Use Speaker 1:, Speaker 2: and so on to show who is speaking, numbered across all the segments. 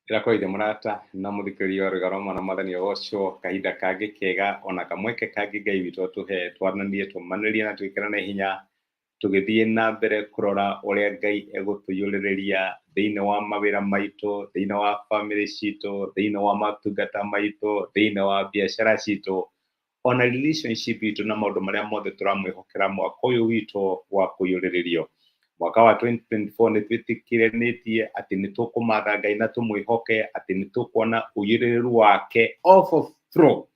Speaker 1: Ndĩrakũgeithia mũrata na mũthikĩrĩria wa Rwĩga rwa Mwana. Mwathani agocwo. Kahinda kangĩ kega ona kamweke kangĩ Ngai witũ atũhe twaranĩrie, tũmanĩrie na twĩkĩrane hinya tũgĩthiĩ na mbere kũrora ũrĩa Ngai egũtũiyũrĩrĩria thĩinĩ wa mawĩra maitũ, thĩinĩ wa bamĩrĩ citũ, thĩinĩ wa matungata maitũ, thĩinĩ wa biacara citũ, ona relationship itũ na maũndũ marĩa mothe tũramwĩhokera mwaka ũyũ witũ wa kũiyũrĩrĩrio. Mwaka wa 2024 nĩ twĩtĩkĩranĩtie atĩ nĩ tũkũmatha Ngai na tũmwĩhoke atĩ nĩ tũkuona ũiyũrĩrĩru wake overflow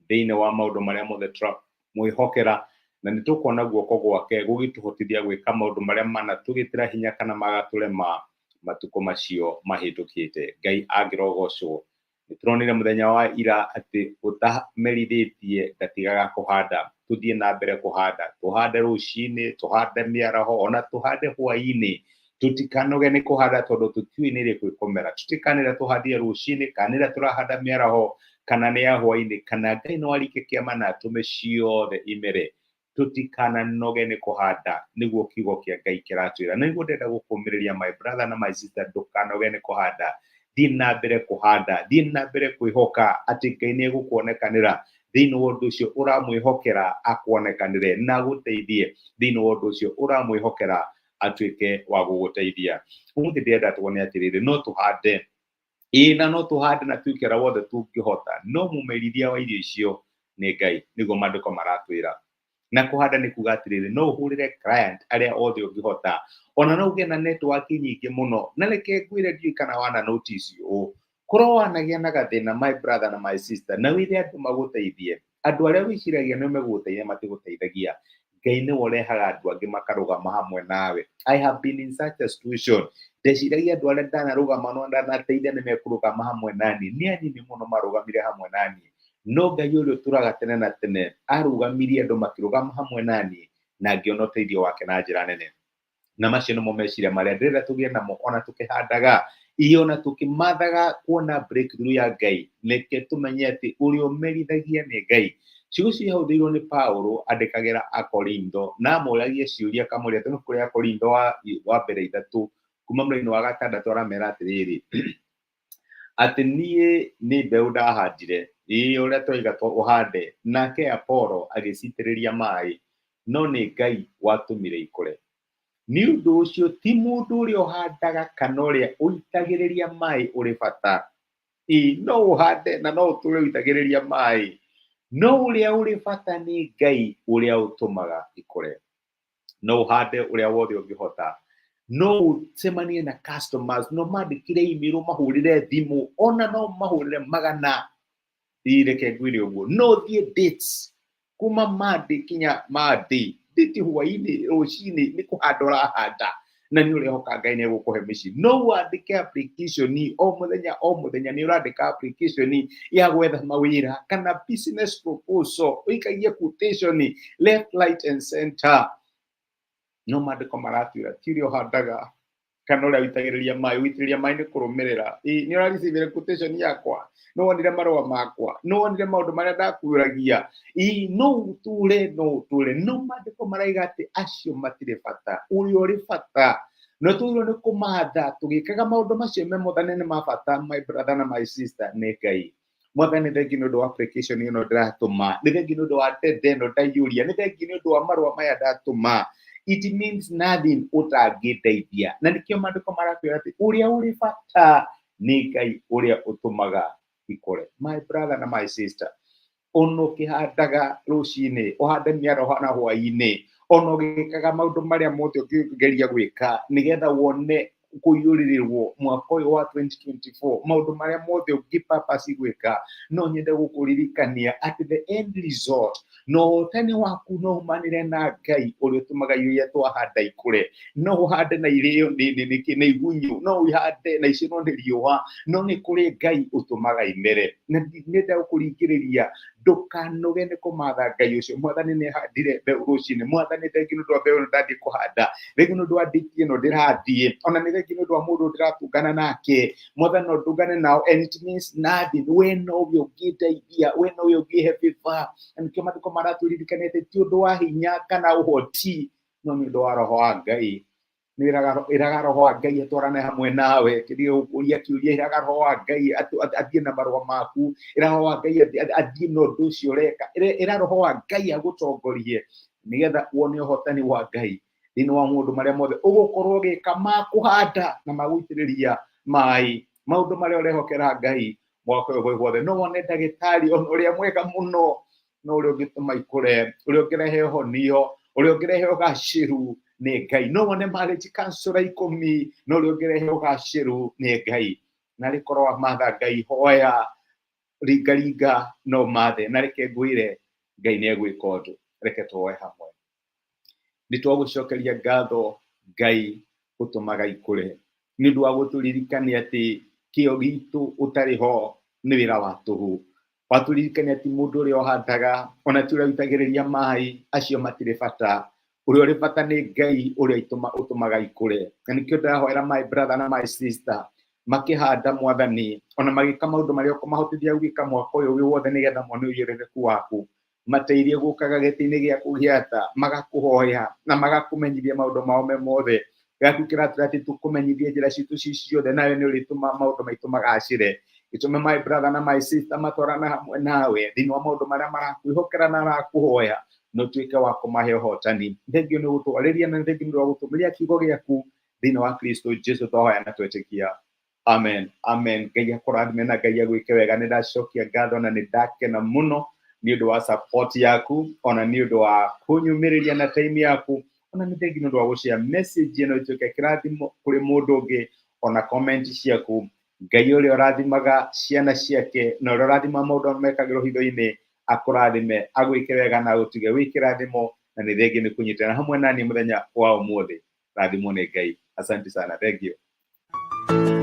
Speaker 1: thĩinĩ wa maũndũ marĩa mothe tũramwĩhokera, na nĩ tũkuona guoko gwake gũgĩtũhotithia gwĩka maũndũ marĩa manatũgĩtĩra hinya kana magatũrema matukũ macio mahĩtũkĩte. Ngai angĩrogocwo. Nĩ tũronire mũthenya wa ira atĩ ũtamerithĩtie ndatigaga kũhanda. Tũthiĩ na mbere kũhanda, tũhande rũcinĩ, tũhande mĩaraho, ona tũhande hwaĩ-inĩ. Tũtikanoge nĩ kũhanda tondũ tũtiũĩ nĩ rĩ kwĩkũmera. Tũtikanĩra tũhandire rũcinĩ, kana nĩrĩa tũrahanda mĩaraho, kana nĩ ya hwaĩ-inĩ, kana Ngai no arike kĩama na atũme ciothe imere. Tũtikananoge nĩ kũhanda, nĩguo kiugo kĩa Ngai kĩratwĩra. Na nĩguo ndĩrenda gũkũmĩrĩria, my brother na my sister, ndũkanoge nĩ kũhanda. Thiĩ na mbere kũhanda, thiĩ na mbere kwĩhoka atĩ Ngai nĩ egũkuonekanĩra thĩinĩ wa ũndũ ũcio ũramwĩhokera, akuonekanĩre na agũteithie thĩinĩ wa ũndũ ũcio ũramwĩhokera, atuĩke wa gũgũteithia. Ũmũthĩ ndĩrenda tuone atĩrĩrĩ, no tũhande, ĩĩ, na no tũhande na twĩke ũrĩa wothe tũngĩhota, no mũmerithia wa irio icio nĩ Ngai, nĩguo maandĩko maratwĩra. Na kũhanda nĩ kuga atĩrĩrĩ, no ũhũrĩre client arĩa othe ũngĩhota, ona no ũgĩe na network nyingĩ mũno. Na reke ngwĩre, ndiũĩ kana wana notice ũũ, korwo wanagĩa na gathĩna, my brother na my sister, na wĩre andũ magũteithie, andũ arĩa wĩciragia nĩ megũgũteithia matigũteithagia. Ngai nĩwe ũrehaga andũ angĩ makarũgama hamwe nawe. I have been in such a situation. Ndeciragia andũ arĩa ndanarũgama no ndanateithia nĩ mekũrũgama hamwe nani, nĩ anini mũno marũgamire hamwe nani, no Ngai ũrĩa ũtũraga tene na tene arũgamirie andũ makĩrũgama hamwe nani na ngĩona ũteithio wake na njĩra nene. Na macio nĩmo meciria marĩa ndĩrenda tũgĩe namo ona tũkĩhandaga ĩ, ona tũkĩmathaga kuona breakthrough ya Ngai. Reke tũmenye atĩ ũrĩa ũmerithagia nĩ Ngai. Ciugo icio ihũthĩirwo nĩ Paulo andĩkagĩra Akorintho, na amoragia ciũria, akamũria atĩ kũrĩ Akorintho wa mbere 3 kuma mũraini wa 6, aramera atĩrĩrĩ, atĩ niĩ nĩ mbeũ ndahandire, ĩĩ, ũrĩa twaiga ũhande, nake Apolo agĩcitĩrĩria maĩ, no nĩ Ngai watũmire ikũre. Nĩ ũndũ ũcio ti mũndũ ũrĩa ũhandaga kana ũrĩa ũitagĩrĩria maĩ ũrĩ bata. Ĩĩ, no ũhande na no ũtũre ũitagĩrĩria maĩ, no ũrĩa ũrĩ bata nĩ Ngai ũrĩa ũtũmaga ikũre. No ũhande ũrĩa wothe ũngĩhota, no ũcemanie na customers, no mandĩkĩre email, mahũrĩre thimũ, ona no mahũrĩre magana. Ĩ, reke ngwĩre ũguo, no ũthiĩ dates kuma Monday kinya Monday, date hwainĩ, rũcinĩ, nĩ kũhanda ũrahanda na nĩ ũrehoka Ngai nĩ egũkũhe mĩciĩ. No wandĩke application o mũthenya o mũthenya, nĩ ũrandĩka application ya gwetha mawĩra kana business proposal, ũikagie quotation left, right and center, no maandĩko maratwĩra ti ũrĩa ũhandaga kana ũrĩa ũitagĩrĩria maĩ. Ũitĩrĩria maĩ nĩ kũrũmĩrĩra. Ĩ, nĩ ũrareceive quotation yakwa? Nĩ wonire marũa makwa? Nĩ wonire maũndũ marĩa ndakũragia? Ĩ, no ũtũre, no ũtũre, no maandĩko maraiga atĩ acio matirĩ bata. Ũrĩa ũrĩ bata no tũgĩrĩirwo nĩ kũmatha tũgĩkaga maũndũ macio me mothe nĩ ma bata, my brother na my sister, nĩ Ngai. Mwathani, thengi nĩ ũndũ wa application ĩno ndĩratũma, nĩ thengi nĩ ũndũ wa tender ĩno ndaiyũria, nĩ thengi nĩ ũndũ wa marũa maya ndatũma. It means nothing ũtangĩndeithia. Na nĩkĩo maandĩko maratwĩra atĩ ũrĩa ũrĩ bata nĩ Ngai ũrĩa ũtũmaga ikũre. My brother na my sister, ona ũkĩhandaga rũcinĩ, ũhande mĩaraho na hwaĩ-inĩ, ona ũgĩkaga maũndũ marĩa mothe ũngĩgeria gwĩka nĩgetha wone kũiyũrĩrĩrwo mwaka ũyũ wa 2024, maũndũ marĩa mothe ũngĩ purpose gwĩka, no nyende gũkũririkania atĩ the end result na ũhotani waku no umanĩre na Ngai ũrĩa ũtũmaga irio iria twahanda ikũre. No ũhande na irĩo nĩ igunyũ, no ũhande na icinwo nĩ riũa, no nĩ kũrĩ Ngai ũtũmaga imere. Na nĩenda gũkũringĩrĩria ndũkanoge nĩ kũmatha Ngai ũcio. Mwathani, nĩ handire mbeũ rũcinĩ. Mwathani, thengi nĩ ũndũ wa mbeũ ĩno ndathiĩ kũhanda, thengi nĩ ũndũ wa date ĩno ndĩrathiĩ, ona nĩ thengi nĩ ũndũ wa mũndũ ndĩratũngana nake. Mwathani, no ndũngane nao and it means nothing. We nowe ũngĩndeithia, we nowe ũngĩhe favor. Na nĩkĩo maandĩko maratũririkania atĩ ti ũndũ wa hinya kana ũhoti, no nĩ ũndũ wa Roho wa Ngai. Nĩ ĩraga roho wa Ngai atwarane hamwe nawe, kĩrĩa ũkũria kĩũria, ĩraga roho wa Ngai athiĩ na marũa maku, ĩra roho wa Ngai athiĩ na ũndũ ũcio ũreka, ĩra roho wa Ngai agũtongorie nĩgetha wone ũhotani wa Ngai thĩinĩ wa maũndũ marĩa mothe ũgũkorwo ũgĩka ma kũhanda na ma gũitĩrĩria maĩ, maũndũ marĩa ũrehokera Ngai mwaka ũyũ gwĩ guothe. No wone ndagĩtarĩ ona ũrĩa mwega mũno, no ũrĩa ũngĩtũma ikũre, ũrĩa ũngĩrehe ũhonio, ũrĩa ũngĩrehe ũgacĩru nĩ Ngai. No wone marriage counselor 10, no ũrĩa ũngĩrehe ũgacĩru nĩ Ngai. Na rĩkorwo wamatha Ngai, hoya, ringaringa, no mathe. Na reke ngwĩre, Ngai nĩ egwĩka ũndũ. Reke tũhoe hamwe. Nĩ twagũcokeria ngatho Ngai ũtũmaga ikũre, nĩ ũndũ wa gũtũririkania atĩ kĩo gitũ ũtarĩ ho nĩ wĩra wa tũhũ. Watũririkania atĩ mũndũ ũrĩa ũhandaga ona ti ũrĩa ũitagĩrĩria maĩ, acio matirĩ bata. Ũrĩa ũrĩ bata nĩ Ngai ũrĩa ũtũmaga ikũre. Na nĩkĩo ndĩrahoera my brother na my sister makĩhanda Mwathani, ona magĩka maũndũ marĩa ũkũmahotithia gwĩka mwaka ũyũ wĩ wothe, nĩgetha mone ũigĩrĩrĩku waku. Mateithie gũkaga gĩtĩ-inĩ gĩaku gĩa tha, magakũhoya na magakũmenyithia maũndũ mao me mothe. Gĩaku kĩratwĩra atĩ tũkũmenyithie njĩra citũ ci ciothe, nawe nĩ ũrĩtũma maũndũ maitũ magacĩre. Gĩtũme my brother na my sister matwarana hamwe nawe thĩinĩ wa maũndũ marĩa marakwĩhokera na marakũhoya, na ũtuĩke wa kũmahe ũhotani. Thengio nĩ gũtwarĩria na thengio nĩ wa gũtũmĩria kiugo gĩaku thĩinĩ wa Kristo Jesu twahoya na twetĩkia. Amen, amen. Ngai akũrathime na Ngai agwĩke wega. Nĩ ndacokia ngatho na nĩ ndakena mũno nĩ ũndũ wa support yaku, ona nĩ ũndũ wa kũnyumĩrĩria na time yaku, ona nĩ thengi nĩ ũndũ wa gũshare message ĩno ĩtuĩke kĩrathimo kũrĩ mũndũ ũngĩ, ona comment ciaku. Ngai ũrĩa ũrathimaga ciana ciake na ũrĩa ũrathima maũndũ mekagĩrwo hitho-inĩ akũrathime, agwĩke wega na agũtuge wĩ kĩrathimo. Na nĩ thengi nĩ kũnyitana hamwe nani mũthenya wa ũmũthĩ. Rathimwo nĩ Ngai. Asante sana, thank you.